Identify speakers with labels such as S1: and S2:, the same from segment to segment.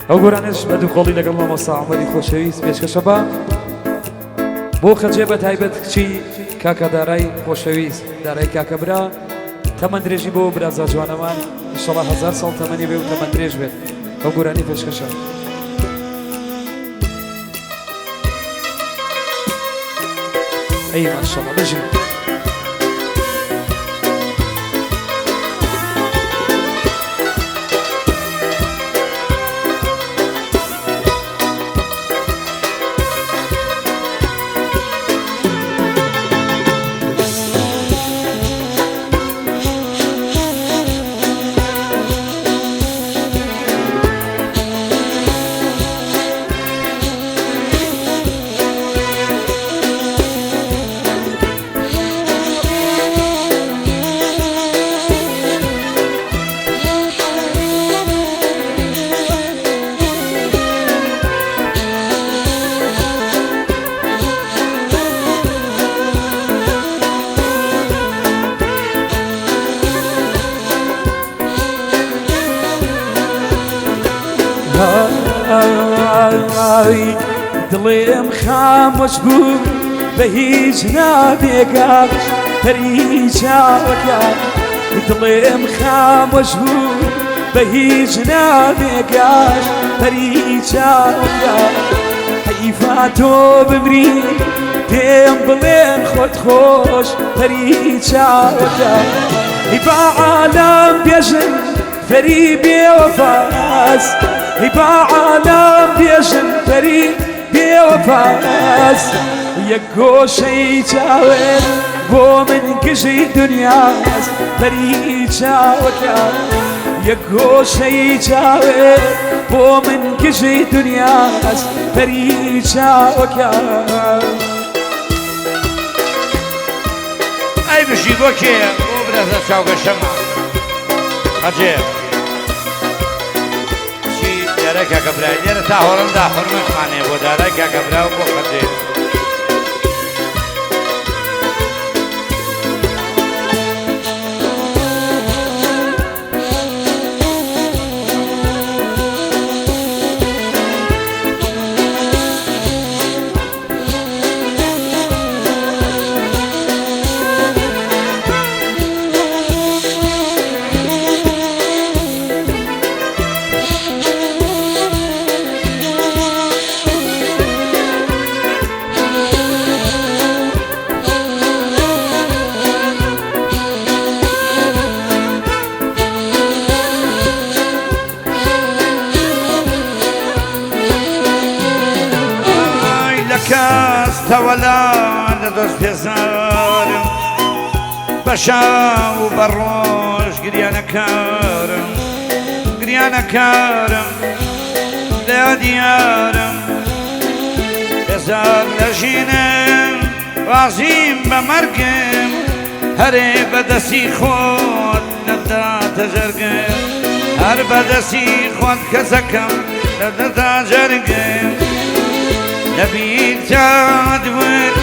S1: ئەو گۆرانەش بە دوو قۆڵی لەگەڵ مامۆستا عومەری خۆشەویست پێشکەشە بە بۆ خەجێ بە تایبەت کچی کاکە دارای خۆشەویست دارای کاکە برا تەمەن درێژی بۆ برازا جوانەمان ئینشەڵا هەزار ساڵ تەمەنی بێ و تەمەن درێژ بێت ئەو گۆرانی پێشکەشە. ئەی ماشەڵا بژی. دڵێم خامۆش بوو بە هیچ نابێگا پەری چاوەکە دڵێم خامۆش بوو بە هیچ نابێگاش پەری چاوەکە حەیفا تۆ بمری پێم بڵێن خۆت خۆش پەری چاوەکە با عالەم بێژن پەری بێوەفاس با عالەم بێژن پەری بێوەفاس یەک گۆشەی چاوێت بۆ من گژی دنیاس پەری چاوەکە یەک گۆشەی چاوێت بۆ من گژی دنیاس پەری چاوەکە.
S2: ئەی بژی بۆ کێیە بۆ برازا چاوگەشەمە خەجێ چی دارای کاکە برای لێرە تا هۆڵندا حورمەتمان هەیە بۆ دارای کاکە برا و بۆ خەجێ. ئای لە کەس تەوەلا لە دەست بێزارم بە شەو و بە ڕۆژ گریانەکارم گریانەکارم لە یادی یارم بێزار لە ژینم ڕازیم بە مەرگم هەرێ بە دەستی خۆت نەمداتە جەرگم هەر بە دەستی خۆت کەسەکەم نەدەدا جەرگم لەبیرتات بوت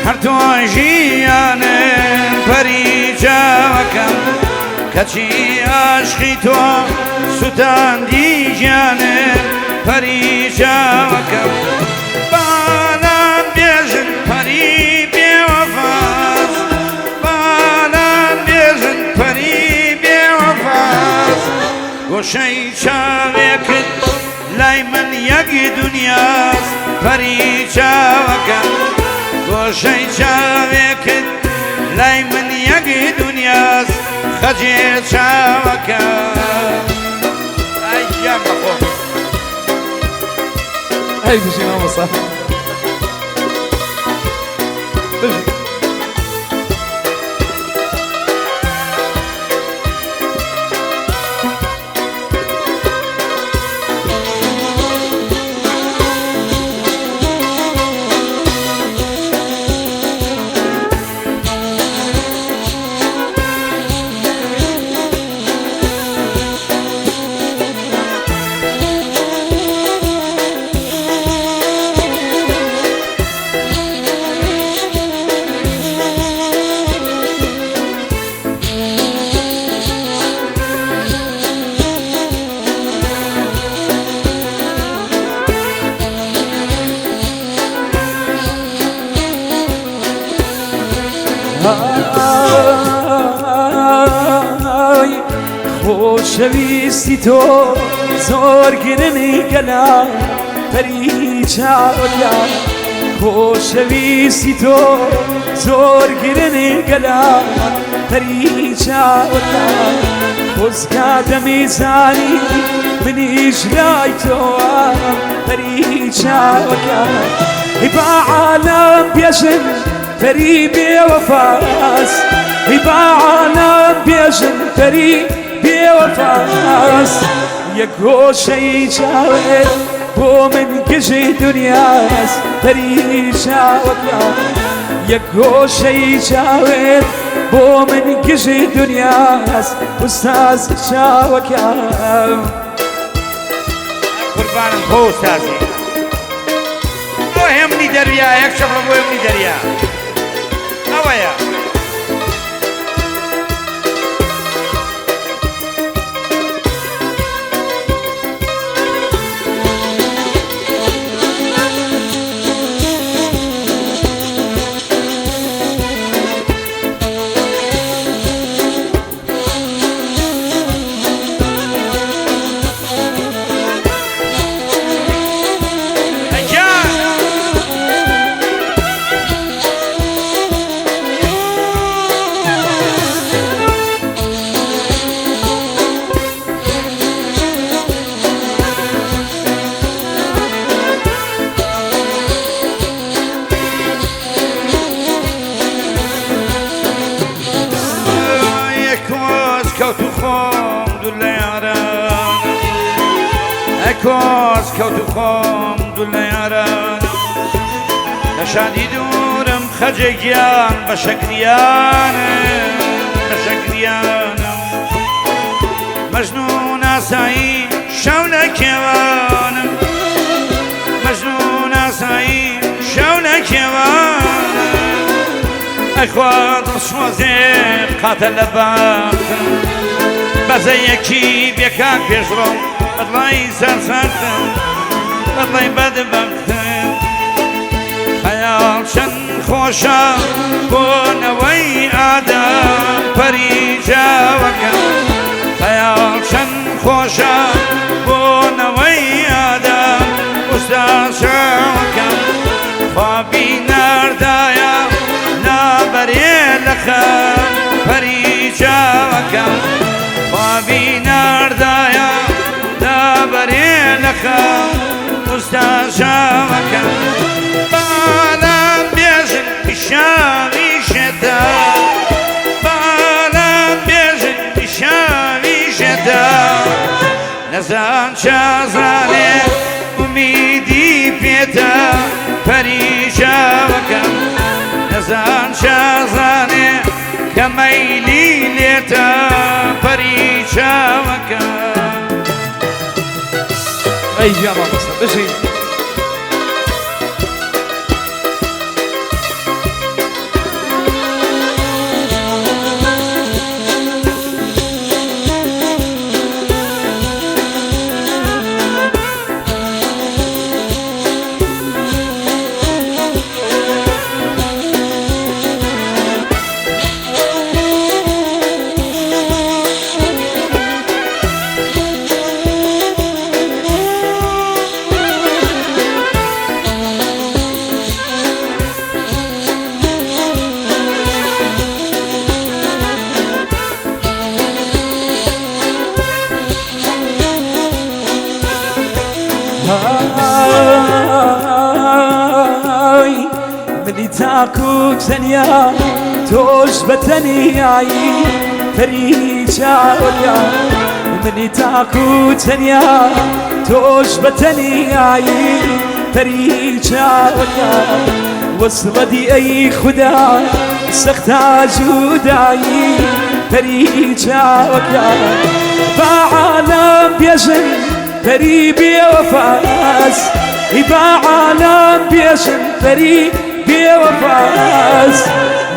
S2: هەر تۆ ژیانم پەری چاوەکەم کەچی عاشقی تۆ سوتاندی گیانم پەری چاوەکەم بالام بێژن پەری بێوەفاس بالام بێژن پەری بێوەفاس گۆشەی چاوێکت لای من یەک دنیاس پەری چاوەکەم گۆشەی چاوێکت لای من یەک دنیاس خەجێ چاوەکەم ئای گیان بەخۆم.
S1: ئەی بژی مامۆستا بژی. ئای خۆشەویستی تۆ زۆر گرنگە لە پەری چاوەکان خۆشەویستی تۆ زۆر گرنگە لە پەری چاوەکان خۆزگا دەمیزانی منیش لای تۆ پەری چاوەکان با عالەم بێژن پەری بێوەفاس با عالەم بێژن پەری بێوەفاس یەک گۆشەی چاوێت بۆ من گژی دنیاس پەری چاوەکان یەک گۆشەی چاوێت بۆ من گژی دنیاس ئوستاز چاوەکان.
S2: قوربانم بۆ ئوستازی ئەوە هێمنی دەریا یەک شەفڵە بۆ هێمنی دەریا ئەوەیە. کۆس کەوت و خۆم دوور لە یاران لە شادی دوورم خەجێ گیان بە شەکریانم بە شەکریانم مەژنوون ئاسایی شەو لە کێوانم مەژنوون ئاسایی شەو لە کێوانم ئەخوا دڵسۆزێ قاتە لە باختم بەزەیەکی بێکار پێشڕۆم بەدڵی سەرسەختم بەدڵی بەدبەختم خەیاڵ چەند خۆشە بۆ نەوەی ئادەم پەری چاوەکەم خەیاڵ چەند خۆشە بۆ نەوەی ئادەم ئوستا چاوەکەم خوا بیناردایە نابەرێ لە خەم پەری چاوەکەم خوا بیناردایە نابەرێ لە خەم ئوستا چاوەکەم بالام بێژن پیشاوی شێتە بالام بێژن پیشاوی شێتە نەزان چازانێ ئومیدی پێتە پەری چاوەکەم نەزان چازانێ کە مەیلی لێتە پەری چاوەکەم.
S1: ئەی گیان مامۆستا بژی. ئای منی تاکو تەنیا تۆش بە تەنیایی پەری چاوەکە منی تاکو تەنیا تۆش بە تەنیایی پەری چاوەکە وەسڵەدی ئەی خودا سەختا جودایی پەری چاوەکە با عالەم بێژن پەری بێوەفاس با عالەم بێژن پەری بێوەفاس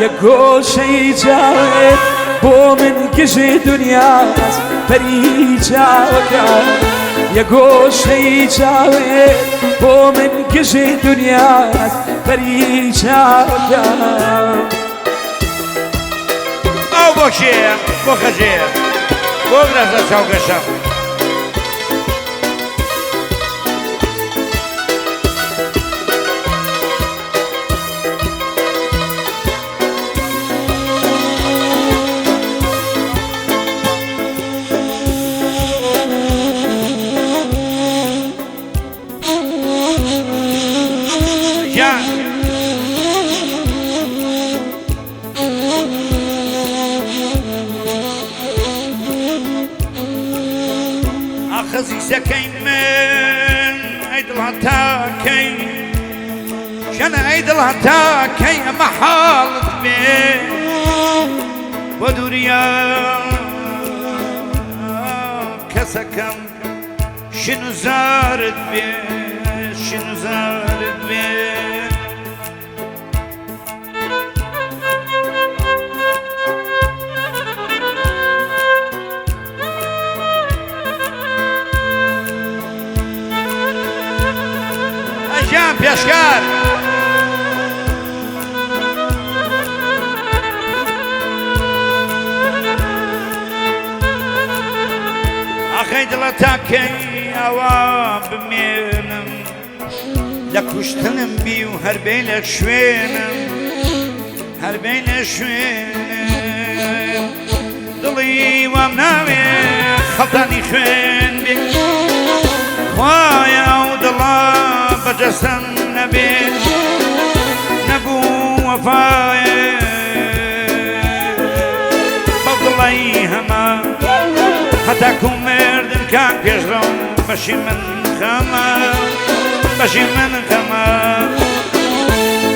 S1: یەک گۆشەی چاوێت بۆ من گژی دنیاس پەری چاوەکە یەک گۆشەی چاوێت بۆ من گژی دنیاس پەری چاوەکە.
S2: ئەو بۆ کێیە؟ بۆ خەجێیە. بۆ برازا چاوگەشەم. گیان. ئاخەزیزەکەی من ئەی دڵ هەتاکەی ژەنە ئەی دڵ هەتاکەی ئەمە حاڵت بێ بۆ دووریا کەسەکەم شن و زارت بێ شن و زارت بێ. ئەگیان پێشکار. ئاخەی دڵە تاکەی ئاوا بمێنم لە کوشتنم بی و هەر بێ لە شوێنم هەر بێ لە شوێنم دڵی وام ناوێ خەڵتانی خوێن بێ خوایە ئەو دڵە بەجەستەم نەبێ نەبوو وەفایێ بەو دڵەی هەمە هەتاکو مردن کاک پێشڕەو بەشی من خەمە بەشی من خەمە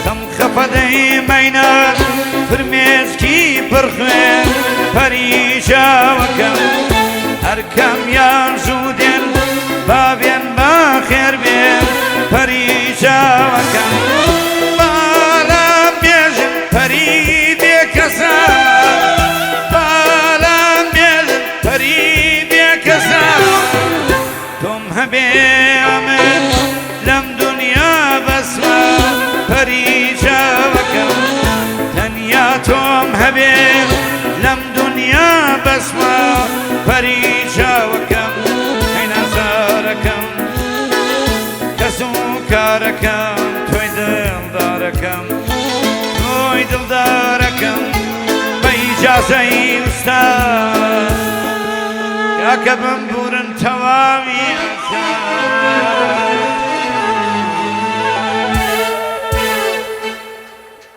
S2: خەم خەفە دەی مەینە فرمێسکی پڕخوێن پەری چاوەکەم هەرکەم یان زوو دێن بابێن با خێر بێن پەری چاوەکەم بالام بێژن پەری بێکەسە بالام بێژن پەری بێکەسە تۆم هەبێ ئەمن لەم دنیا بەسمە پەری چاوەکەم تەنیا تۆم هەبێ لەم دنیا بەسمە پەری چاوەکەم هەی نازارەکەم کەس و کارەکەم تۆی دڵدارەکەم تۆی دڵدارەکەم بە ئیجازەی ئوستاد کاکە بمبورن تەواوی.